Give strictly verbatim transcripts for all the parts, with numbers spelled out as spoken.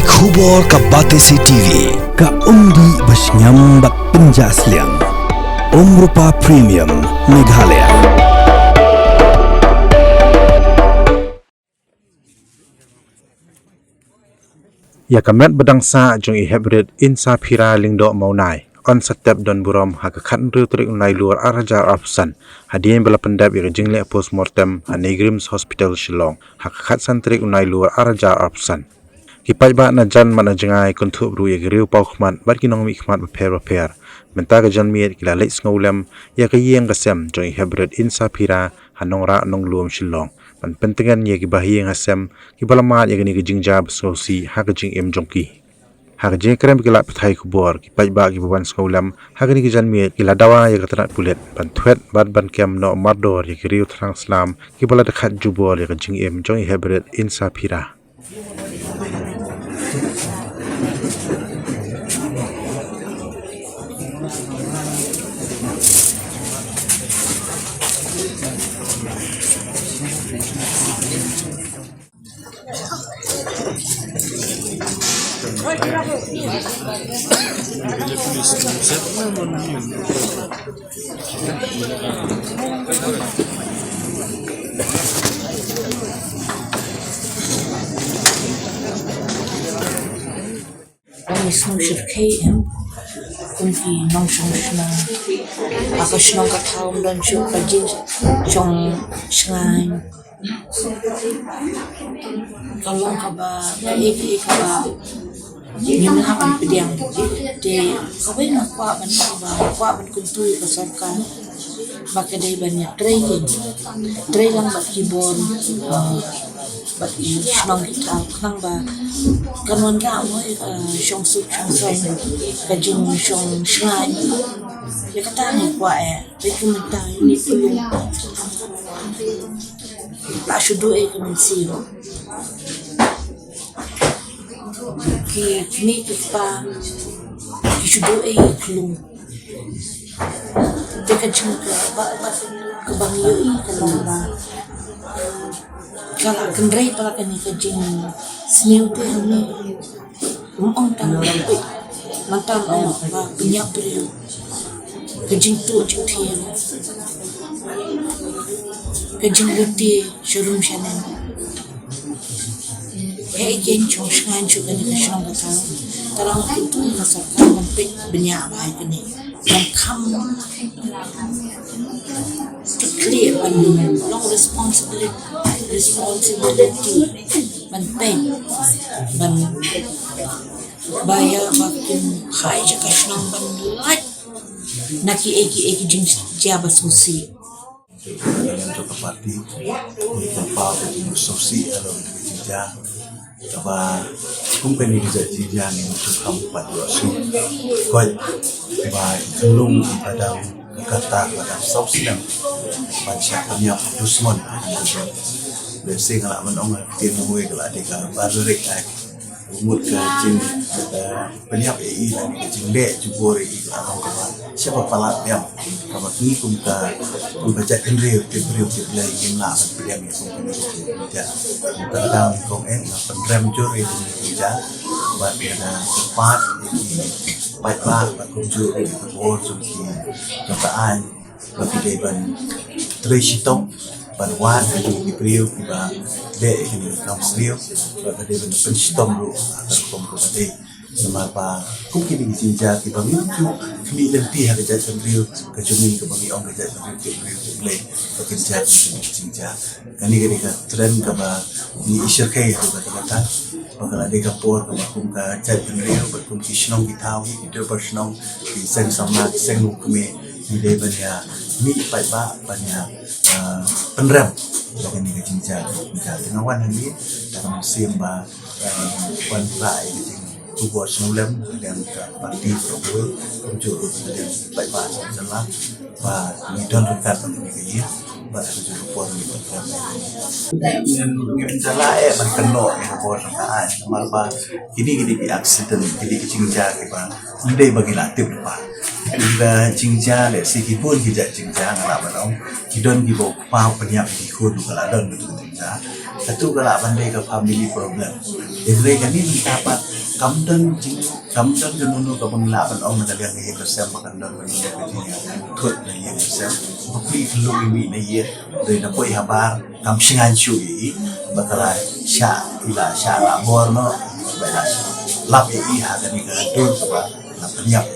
Khubor ka Batesi T V, ka umdih ba shngiam bad pynjah sliang. Umrupa Premium, Meghalaya. Ïa ka met ba dang sah jong i Heprit Insaphira Lyngdoh Mawnai, yn sa tep don burom ha ka khathynriew tarik u Nailur ar hajar arphew san, hadien ba la pyndep ïa ka jingleh postmortem ha NEIGRIHMS Hospital Shillong ha ka khatsan tarik u Nailur ar hajar arphew san. Ki paidbah na jan bad na jngai, kynthup ruh ïa ki riewpawkhmat bad ki nongmihkhmat bapher bapher, mynta ka janmiet ki la leit sngewlem ïa ka ïing ka sem jong i Heprit Insaphira ha Nongrah Nonglum, Shillong, ban pyntngen ïa ki bahaïing hasem kiba la mad ïa kane ka jingjia ba sngewsih ha ka jingim jong ki. Ha ka jingkren bad ki lad pathai khubor, ki paidbah kiba wan sngewlem ha kane ka janmiet ki la dawa ïa ka tnat pulit ban thwet bad ban kem noh mardor ïa ki riew thrang slam kiba la dkhat jubor ïa ka jingim jong i Heprit Insaphira. Ba ngi sngewsih em, kum ki nongshong shnong, ha ka shnong ka thaw ym don shuh ka jingshong shngaiñ. Ka long kaba, kaei kaei kaba ngim lah ban pdiang. Te kawei nga kwah ban, kaba kwah ban kyntu ïa ka sorkar ba ka dei ban ïatrei, trei lang bad ki bor, ah, bad ki shnong ki thaw, khnang ba kan wanrah mo ïa ka shongsuk shongsaiñ, ka jingshong shngaiñ. Ïa kata ngi kwah eh, dei kumta ïa ngi pynlong. La shu duh ei ka mynsiem. Ki kmie ki kpa ki shu duh ei ka lung. Te ka jing ka ba, ba, kaba ngi ïohi ka long ba ka la kynrei para kane ka jingsniew te hangne. Ym ong tang ba peit, mynta ong ba pynïap briew. Ka jingtuh jingthiang, ka jinglute sha rum sha nem. Hei ïa ki shong shngaiñ sha kane ka shnong ka thaw. Te la ong kyntu ïa ka sorkar ban peit bniah bha ïa kane, ban kham tiklieh, ban long responsibility, responsibility ban peit, ban ba ïa ba kin phai sha ka shnong ban lait na kiei kiei ki jingjia ba sngewsih. Ka liang jong ka party, ngi pynpaw ka jingsngewsih ïa la ka jingjia. Kaba kum kane ka jingjia ngi ym ju kham pat ïohsngew. Koit ba i khyllung i ba dang ka kata ka dang saw snem ban shah pynïap dusmon. Lehse nga lah ban ong ha ktien kawei ka lah dei ka barbaric act. Mut ka jing, ka pynïap ïa i, ka jingleh jubor ïa i, ka long kaba shaba palat biang. Kaba ngi kum ka, kum ka jaitbynriew, tip briew tip Blei, ngim lah ban pdiang ïa kum kane ka jingjia. Mynta ka daw ngi kong eh, nga pynrem jur ïa kane ka jingjia. Bad nga da kyrpad ïa ki paidbah, bad kumjuh ïa ki bor jong ki, jong ka aiñ. Ba ki dei ban trei shitom ban wad ïa ki briew kiba leh ïa kane ka kam sniew, ba ka dei ban pynshitom ruh ha ka rukom kaba dei. Namar ba kum kine ki jingjia kiba ngi ju khmih lynti ha ka jaitbynriew ka jong ngi, kaba ngi ong ka jaitbynriew tip briew tip Blei, ba kin jia kum kine ki jingjia. Kane ka dei ka trend kaba ngi ïashyrkhei ha kata kata. Ba ka la dei ka por kaba kum ka jaitbynriew bad kum ki shnong ki thaw, ki dorbar shnong, ki seng samla, ki seng longkmie, ngi dei ban ïa mih paidbah ban ïa, ah, pynrem ïa kane ka jingjia, ka jingjia. Te nga wan hangne da ka mynsiem ba, ah, wan rah ïa ka jingkhubor sngewlem na ka liang ka party baroh kawei, kumjuh ruh na ka liang paidbah seng samla. Ba ngi don ryngkat bad kane ka ïing bad ha kajuh ka por ngi don ryngkat. Ngim, ngim jala eh ban kynnoh ïa ka bor jong ka aiñ namar ba kine ki dei ki accident, ki dei ki jingjia kiba ym dei ba ngi la tip lypa. Kine ki jingjia, lehse ki bun ki jait jingjia nga lah ban ong, ki don kiba u kpa u pynïap ïa ki khun, ka la don katu ka Katu ka lah ban dei ka family problem. Hynrei kane mynta pat kam don jing, kam don ka nunu kaba ngi lah ban ong na ka liang ka ïing ka sem ba kan don ka nunu ka jingïathut na ïing ka sem. Ba phi ka lung i mih na ïing, dei na poi habar kam shngaiñ shuh ïa i, ba ka la shah, i la shah la bor noh, ba i la shah lap ïa i ha kane ka dur kaba la pynïap.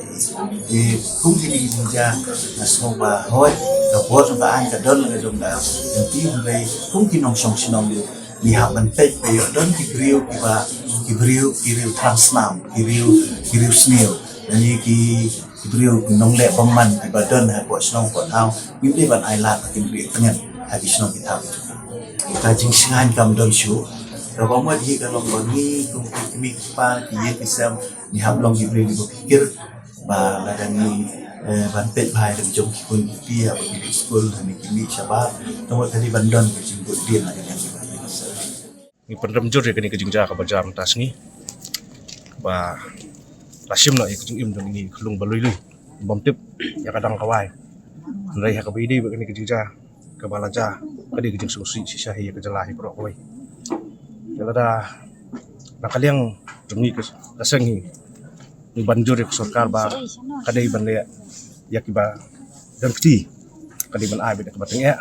Te kum kine ki jingjia nga sngew ba hooid ka bor jong ka aiñ ka don la ka jong ka lynti, hynrei kum ki nongshong shnong ngi hap ban peit ba ïoh don ki briew kiba, ki briew, ki riew thrang snam, ki riew, ki riew sniew, lane ki, ki briew ki nongleh bymman kiba don hapoh shnong hapoh thaw. Ngim dei ban ailad ba kin rieh tngen ha ki shnong ki thaw. Ka jingshngaiñ kam don shuh. Kaba mut hi ka long ba ngi kum ki kmie ki kpa ki ïing ki sem, ngi hap long ki briew kiba phikir ba lada ngi, eh, ban peit bha ïa ka jong ki khun ki kti haba ki leit skul, lane ki mih shabar, ka mut ka dei ban don ka jingbud dien na ka liang kiba ïa ka sem. Ngi pynrem jur ïa kane ka jingjia kaba jia mynta sngi, ba la shim noh ïa ka jingim jong ngi ka lung ba lui lui, bym tip ïa ka dang ka wai. Hynrei ha kaba ïadei bad kane ka jingjia kaba la jia, ka dei ka jingsngewsih shisha hi ïa ka jylla hi baroh kawei. Ïa lada na ka liang jong ngi ka, ka seng hi, ngi ban jur ïa ka sorkar ba ka dei ban leh ïa kiba don kti, ka dei ban ai beit ïa kaba tyngeh,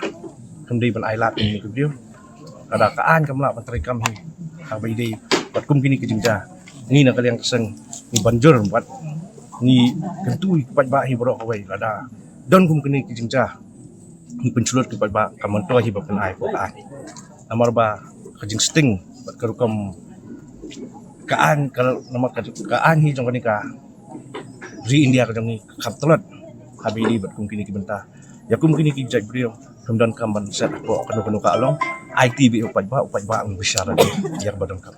kam dei ban ailad ïa ki briew. Lada ka aiñ kam lah ban treikam hi ha kaba ïadei bad kum kine ki jingjia, ngi na ka liang ka seng ngi ban jur bad ngi kyntu ïa ki paidbah hi baroh kawei, lada don kum kine ki jingjia, ngi pynshlur ki paidbah, kam myntoi hi ba pynai hapoh ka aiñ. Namar ba ka jingsting bad ka rukom ka aiñ, ka, namar ka, ka aiñ hi jong kane ka ri India ka jong ngi ka kham tlot ha ba ïadei bad kum kine ki bynta. Ïa kum kine ki jait briew kam donkam ban set hapoh kano kano ka along, aiti beit ha u paidbah, u paidbah un bishar ïa kaba donkam.